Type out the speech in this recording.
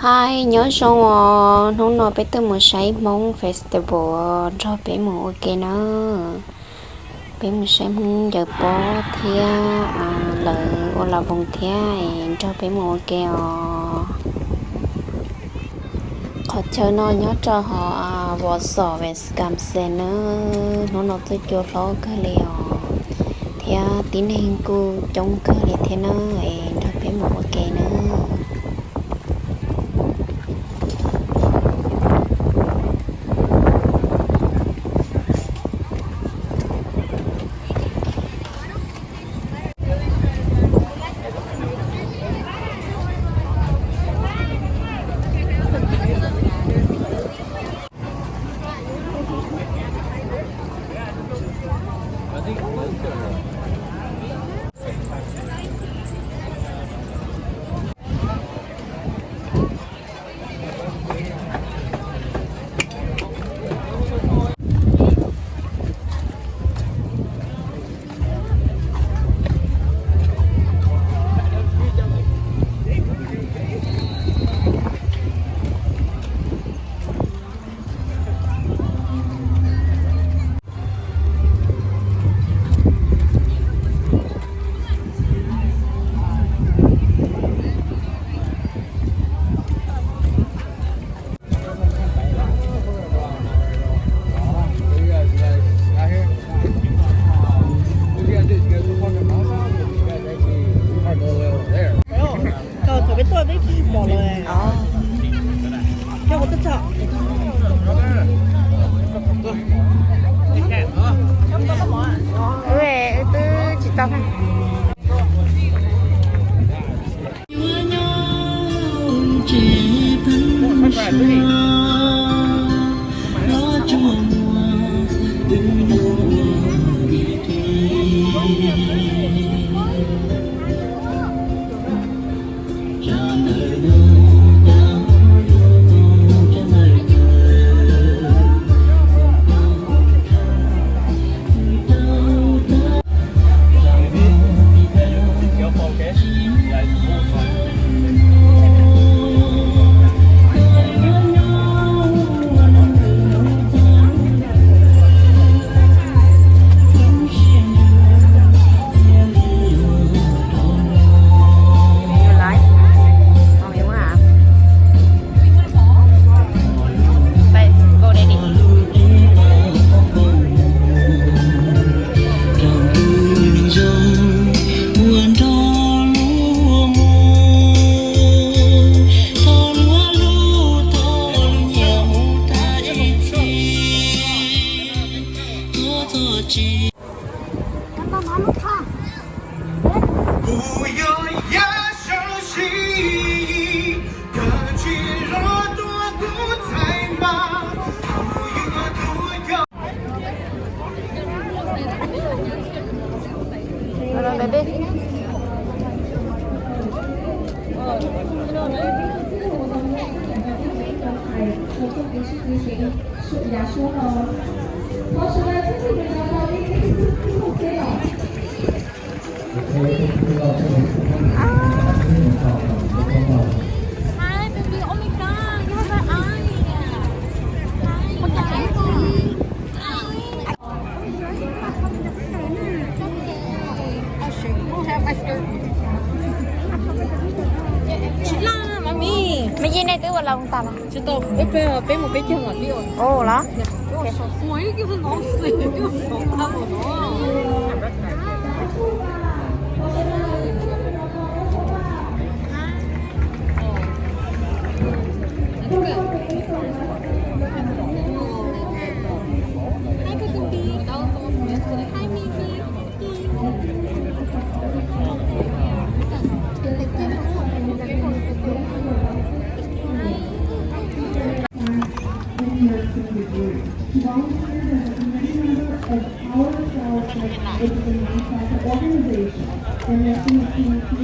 Hi, nyob zoo os, hnub no peb tuaj mus saib Hmoob Festival, nrog peb mus ua ke nawb. Peb mus saib Hmoob ncaws pob thiab lawv ua la voos thiab es nrog peb mus ua ke os. Qhov chaw no nyob rau hauv Warsaw, Wisconsin nawb. Hnub no tuaj cua hlob kawg li os, thiab tib neeg kuj coob kawg li thiab nawb, es nrog peb mus ua ke nawb. Thaum peb tuaj peb tsis pom lawm. Coj kuv tuaj txog. Wb twb tsis tau. Hi, baby. Oh my God, you have an eye. Hi. Hi. Oh, shit. Oh, have my skirt. Tsis laj, mami. Me yeej nej twb ua loo tas los? Tsis tau, peb, peb mus peb caug mam li ua. Ua los? Our Flower Child, which is a nonprofit organization, and mention the C E P